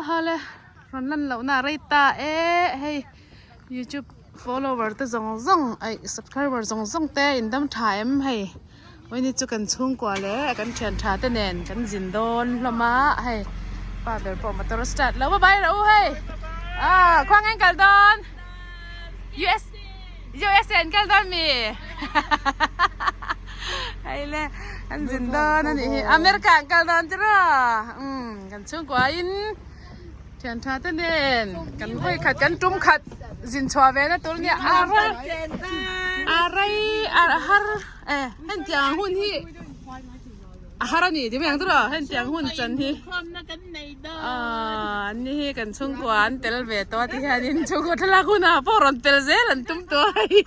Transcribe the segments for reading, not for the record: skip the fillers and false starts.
Hale rawn lan lohna a rei ta e hei youtube follower te zawng zawng aih subscriber zawng zawng te in dam tha em hei awini chu kan chhungkua leh kan thian tha te nen kan zin dawn hlawm a hei pa ber pawh motor a start lo bye bye rawh u hei ah khuang en kal dawn us us an kal dawn mi hei le an zin dawn a nih hi america an kal dawn tiraw umm. Kan chhungkuain thian tha te nen kan vawi khat kan tum khat zin chhuah ve na tur nia a ral a rei a har e hetiang hun hi a har a ni ti mai ang tawh hetiang hun chan hi aaa an ni hi kan chhungkua an tel ve tawh a ti hianin chhungkaw thlalak hunah pawh rawn tel zel an tum tawh a hi.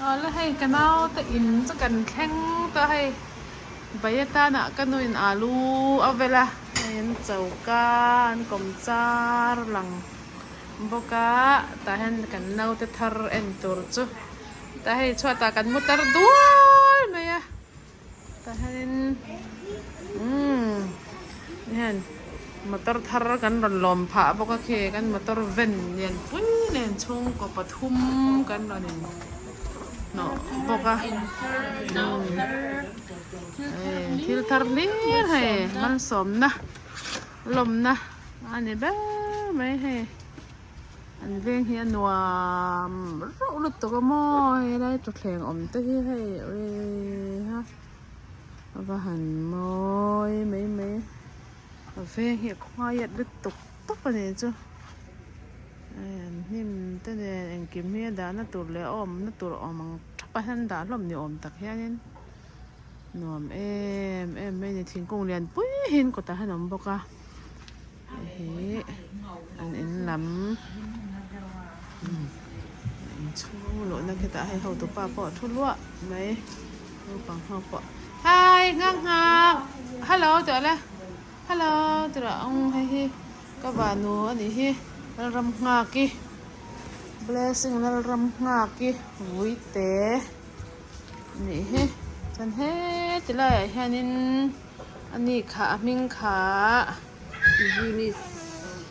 Awle hei ka naute in chu kan thleng tawh a hei bai atana ka nu in alu a vel a hei an choka an kawm char lang bawk a tah hian kan naute thar en tur chu tah hei chhuatah kan mu tar dual mai a. Tah hianin umm hian motor thar kan rawn lawm phah bawk a khi kan motor van lian pui nen chhungkaw pathum kan rawn in hnawh bawk a umm thil thar hlir hei malsawmna lawmna a ni ber mai hei. An veng hi a nuam reuh lutuk a maw helai thuthleng awm te hi hei awii ha a va han mawi mai mai a veng hi a quiet lutuk tawp a ni chu hei an hnim te nen engkim hi a dahna tur leh a awmna tur awm ang thap a hian dah hlawm ni awm tak hianin nuam em em mai a ni thingkung lian pui hi an kawtah hian a awm bawk a. Hei an in lam inchhung luhna khitah hei hotu pa pawh a thu luah mai naupang ho pawh hi nghak nghak hello tih awh le hello tih rawh ang hei hi ka vanu a nih hi Lalramnghaki blessing Lalramnghaki vuite a nih hi chuan heti laiah hianin. A ni kha a hming kha. Eunice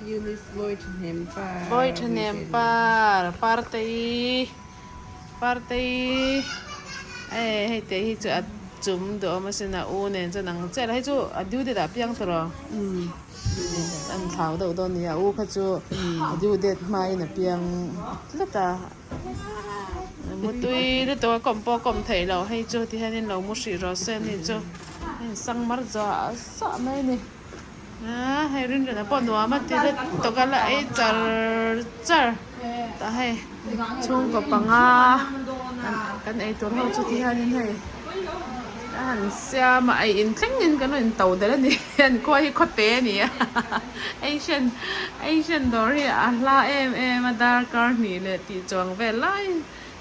Eunice Bawi Thahnem Par. Bawi Thahnem Par Partei Partei e hei te hi chu a chum duh awm asin a u nen chuan ang chiah lo hei chu a due date ah piang tawh rawh an thlau deuh dawn a ni a u kha chu a due date hmain a piang tlat a. Mutui lutuk a kawm pawh a kawm theih loh hei chu ti hian in lo mu hrih rawh se ani chu a in sang mar zuah zuah mai a ni aaa hei rinrina pawh nuam a ti lutuk a la ei char char tah hei chhungkaw panga kan ei tur ho chu ti hian in hei a han siam a ei in thleng in kan rawn in to der a ni an khua hi khawte a ni a Asian Asian dawr hi a hla em em a darkar hnih leh tih chuang vel lai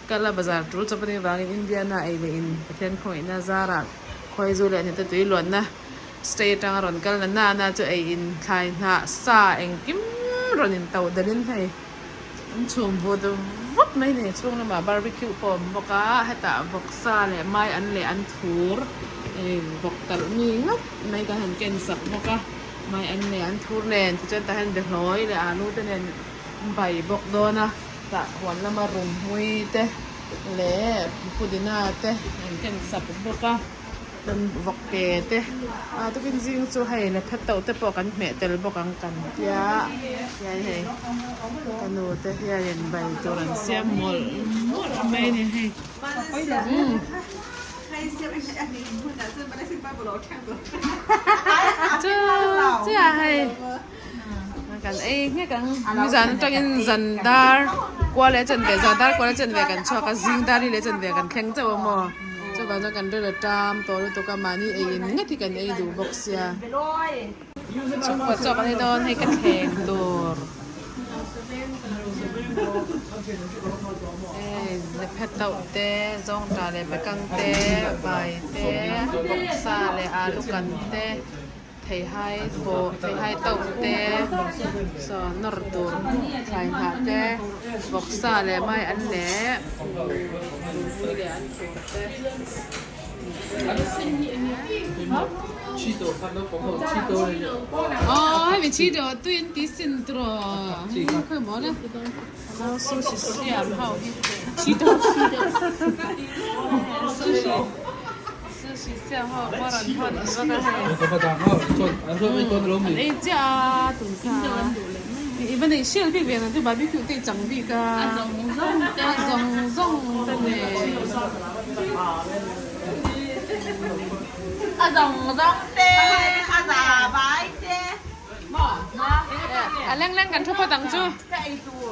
kal a bazar tul chawp anih vangin Indiana ei leh in Pathian khawngaihna zarah khawizu leh hnete tui luanna state atanga rawn kal na nana chu ei in thlai hnah sa engkim rawn in to dalhin hei an chhum vut vut mai ni chhung lamah barbecue pawh a awm bawk a hetah vawksa leh mai an leh an thur vawk talh mi ngawt mai kan han ken sak bawk a. Mai an nei an thur nen tichuan tah hian behlawi leh alu te nen an bai bawk dawn a tah huan lama rumhmui te leh pudina te an ken sak bawk a chuan vawk ke te ah tukin zing chu hei la phet tauh te pawh kan hmeh tel bawk ang kan tia hian hei ka nu te hianin bai tur an siam mawlh mawlh mai a ni hei. Chu chiah hei kan ei nghek ang nizan atangin zan dar kua leh chanve zan dar kua leh chanve kan chhuak a zing dar hi leh chanve kan thleng chauh a maw chuvang chuan kan rel a tam tawh lutuk a mahni ei in nghet hi kan ei duh bawk sia chhungkua chawk an ni dawn hei ka thleng tur. Hei lephet tauh te zawngtah leh bekang te vai te vawksa leh alu kan te theihai pawh theihai tauh te saw nawr tur thlai hnah te vawksa leh mai an leh leh an tur te. Aw hemi chi deuh tui an ti sin tiraw khawi maw le nau sushi siam ho hi chi deuh sushi sushi siam ho pawh rawn hawn bawk a hei an ei chiah a tum kha i va neih hriat bik ve ang chu barbecue te i chang bik a a zawng zawng te nen. A zawng zawng te, a za vai te. A leng leng kan thu phawt ang chu. Ka ei tur.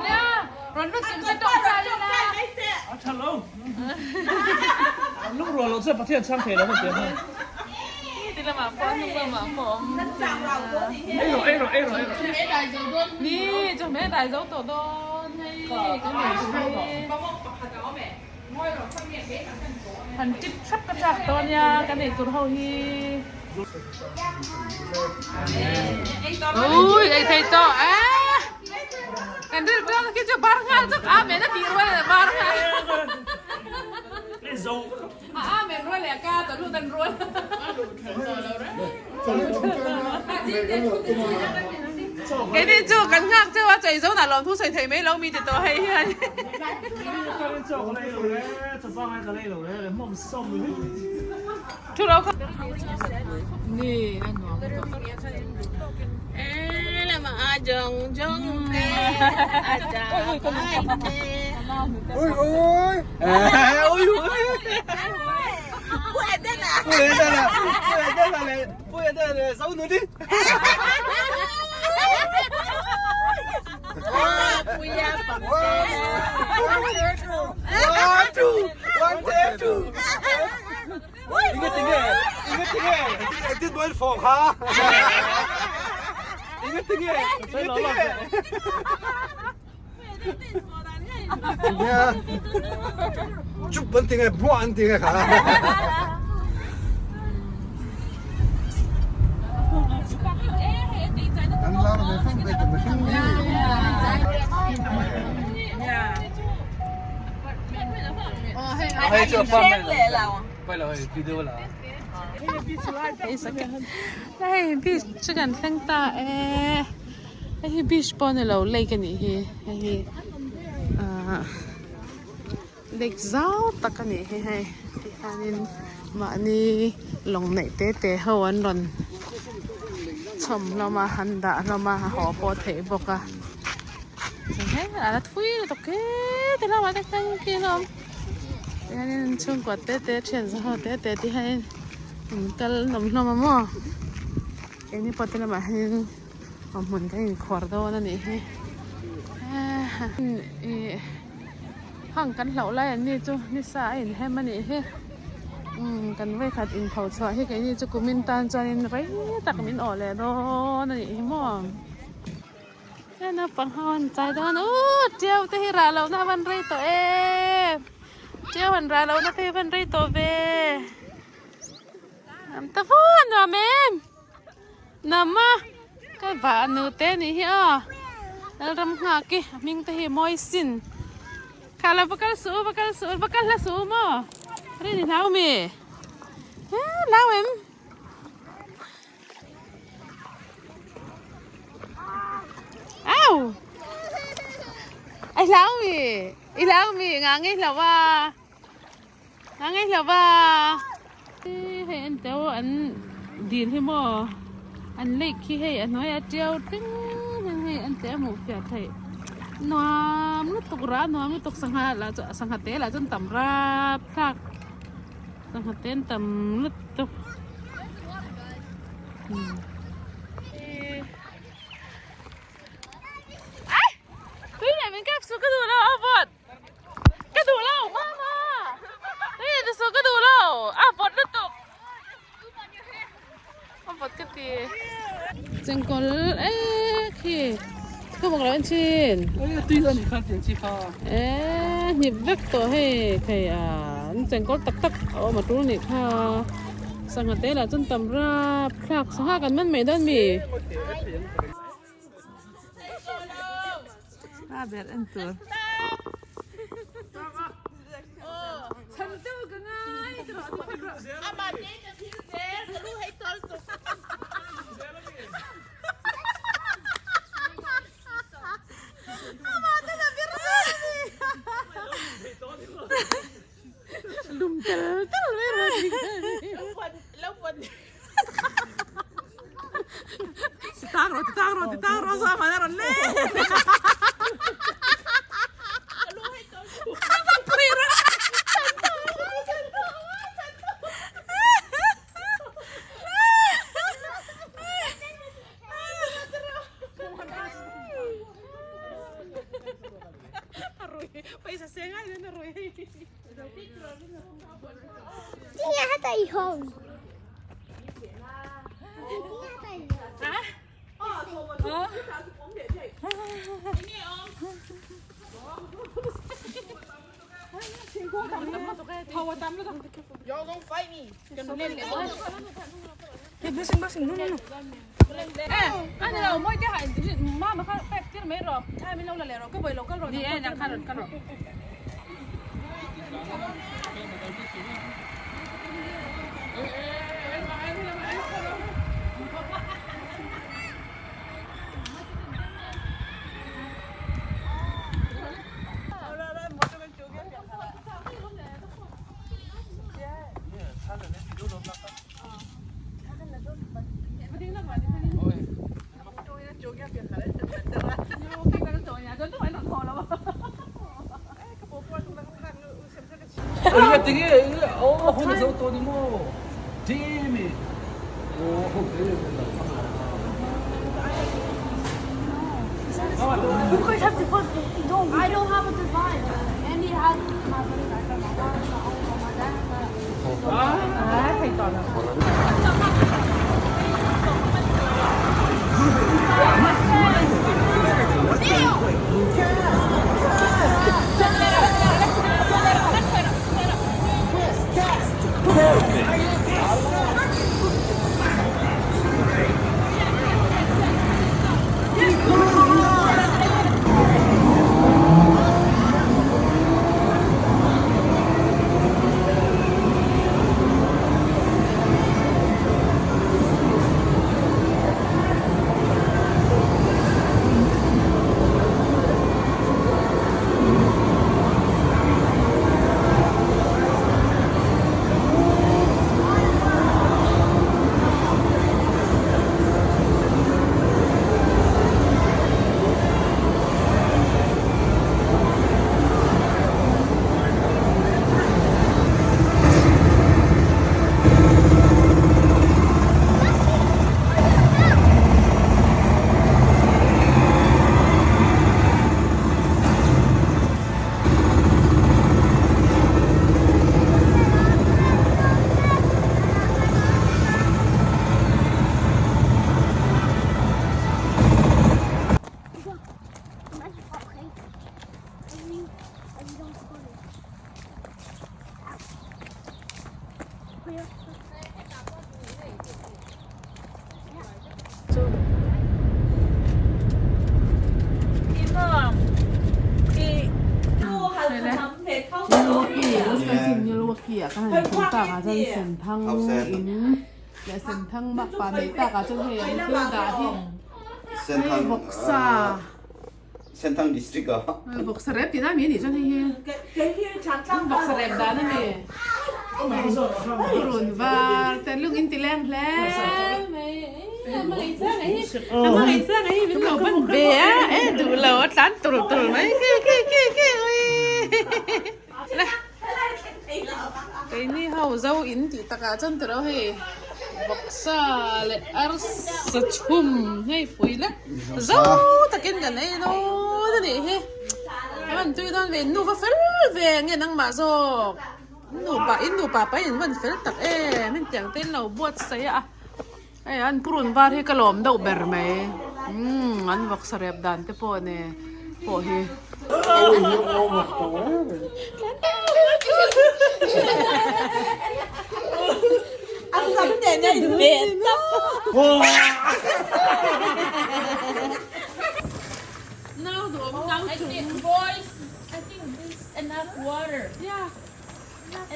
Nia, rawn lut tum se tawng chai ila. A tha lo. An lung rual lo chuan Pathian chhang thei lo maw tia hman. Ti lamah pawh a hnung lamah pawh awm. Ei rawh, ei rawh, ei rawh, ei rawh. Ni, chawhmeh a dai zo tawh dawn hei kan ei tur hi. Han tip thlap ka chak tawh ania kan ei tur ho hi. Ui ei thei tawh e. Kan ril tawh khi chu bar nghal chuk amen a tih rual leh bar nghal. A amen rual leh ka chawhnu dan rual. Keini chu kan nghak cheu a chei zo nah lawm thu sawi thei mai lo mi ti tawh hei hian. Thu lo kha. Ni a nuam lutuk. E lama a jong jong te a ja ai te. Ui ui. Ui ui. Chuk an ti nge buah an ti nge kha. An lar ve fang ve ta mihring hi. Hei chu a pa mai lo. Pai lo hei video la. Hei beach chu kan thleng ta e. Hei hi beach pawh a ni lo lake a nih hi hei hi ahh lake zau tak a nih hi hei tihianin mahni lawng neih te te ho an rawn chhawm hlawm a an dah hlawm a a haw pawh theih bawk a chuan hei a la thui lutuk e ti lamah te khian khi a awm tihianin chhungkua te te thian za ho te te tihianin an kal an awm hlawm a maw keini pawh ti lamah hianin. Hmun kan inkhuar dawn a nih hi ih hang kan hlauh lai an ni chu nisa a inhem a nih hi umm kan vawikhat inpho chhuah hi keini chu kumin tan chuanin rei tak min awh leh dawn a nih hi maw he naupang ho an chai dawn a uuh tiau te hi rah lohna a van rei tawh em tiau han rah lohna te hi a van rei tawh ve am ta vua nuam em. Nama ka vah nu te nih hi aw Lalram nghak i a hming te hi mawi sin kha lo va kal suh u va kal suh u va kal hla suh u maw rin i hlau mi he hlau em au ai hlau mi i hlau mi nga ngei hlau a. A ngaih lo va hei en teu an dil hi maw an lake khi hei a hnuai a tiau tling hian hei an te a hmuh fiah theih nuam lutuk rah nuam lutuk sangha lah chu sangha te lah chuan tam rap thlak sangha te an tam lutuk. Tui leh min kap suh ka duh lo a vawt. Ka duh lo mama Hei ta saw ka duh lo a vawt lutuk a vawt ka ti chengkawl ek hi ka bawk lo en thin e hnip vek tawh hei thei a an chengkawl tak tak a awm a tul nih kha sangha te lah chuan tam rap thlak sangha kan man mai dawn mi. A ber en tur. Lum tel tel mai rawh Ti tang rawh ti tang rawh ti tang rawh zawh man a rawn leng I don't have a device. Andy has my Milwaukee ah kan han hmuh tak ah chuan senthang in leh senthang makpa nei tak ah chuan hei an thil dah hi hei vawksa Senthang district ah vawksa rep tihna ami anih chuan hei hi vawksa rep dan ani purun var te lung in ti leng hle mai a hmangaih chiang a hi min lo ban ve a e duh lo a tlan tur tur mai khi khi khi khi ui Keini ho zo in tih takah chuan tiro hei vawksa leh arsa chhum hei pui lek zo takin kan ei dawn a nih hi a rawn tui dawn ve in nufa fel ve nge nangmah zawk in nupa in nupa pahin in rawn fel tak em hetiang te in lo buatsaih a hei an purun var hi ka lawm deuh ber mai umm an vawksa rep dan te pawh ne pawh hi.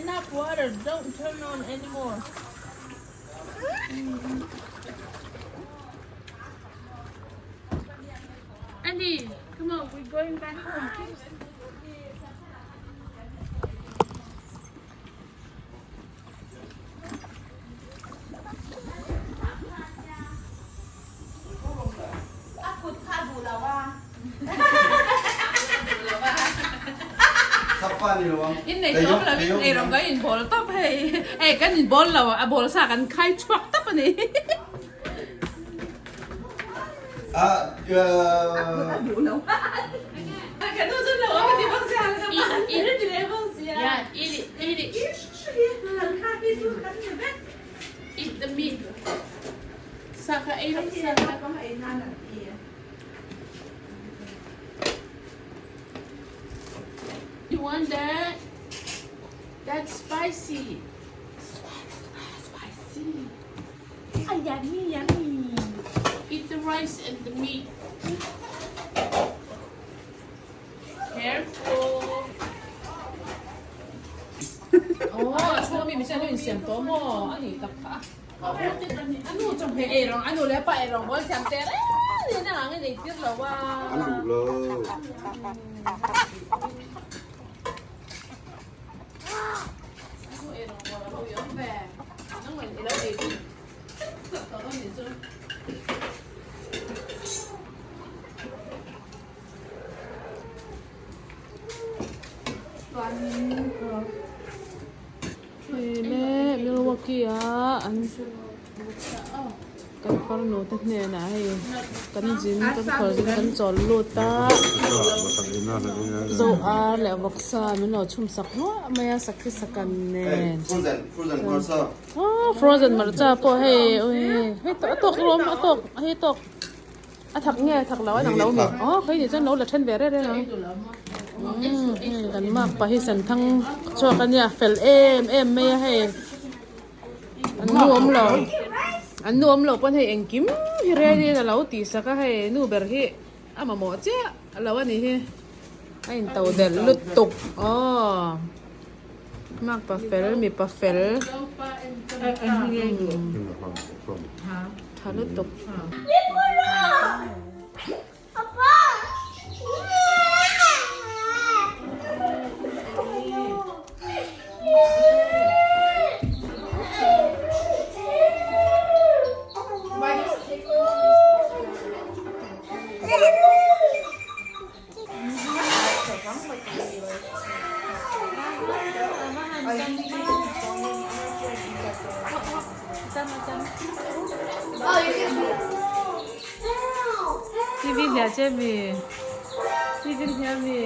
Enough water. Don't turn on anymore. Andy, come on, we're going back home. In nei tlawm lo in ei rawng kan in bawl tawp hei hei kan in bawl lo a bawl sa kan khai chhuak tawp a ni. Yeah, eat it, eat it. Eat the meat. Sa kha ei rawh, sa kha. You want that? That's spicy. Spicy. Ah, yummy, yummy. Eat the rice and the meat. Careful. Aw, a chhung ami mihring an lo insiam tawh maw? A nih tak kha a. A nu chawhmeh ei rawng, a nu leh a pa ei rawng bawl thiam teh reng niin a ang in ei tir lo a. An duh lo. A nu ei rawng bawl a lo iawm ve. Nangmah in i lo ei duh tawh dawn nih chu. Hei le Milwaukee a an kan farnu te hnenah hei kan zin kan khual zin kan chawl lut a zo ar leh vawksa min lo chhum sak hluah mai a sakhi sakan nen frozen hmarcha pawh hei hei a tawk lawm a tawk hei tawk. A thak nge a thak lo a nang lo mi aw kei ni chuan lo la then ve reng reng ang umm hei kan mak pa hi senthang chhuak a nia fel em em mai a hei an nu awm lo an nu awm lo pawn hei engkim hi ready in a lo tih sak a hei nu ber hi a mamawh chiah a lo a ni hi a in to delh lutuk aw mak pa fel mipa fel tha lutuk. TV hliah che mi TV hliah mi.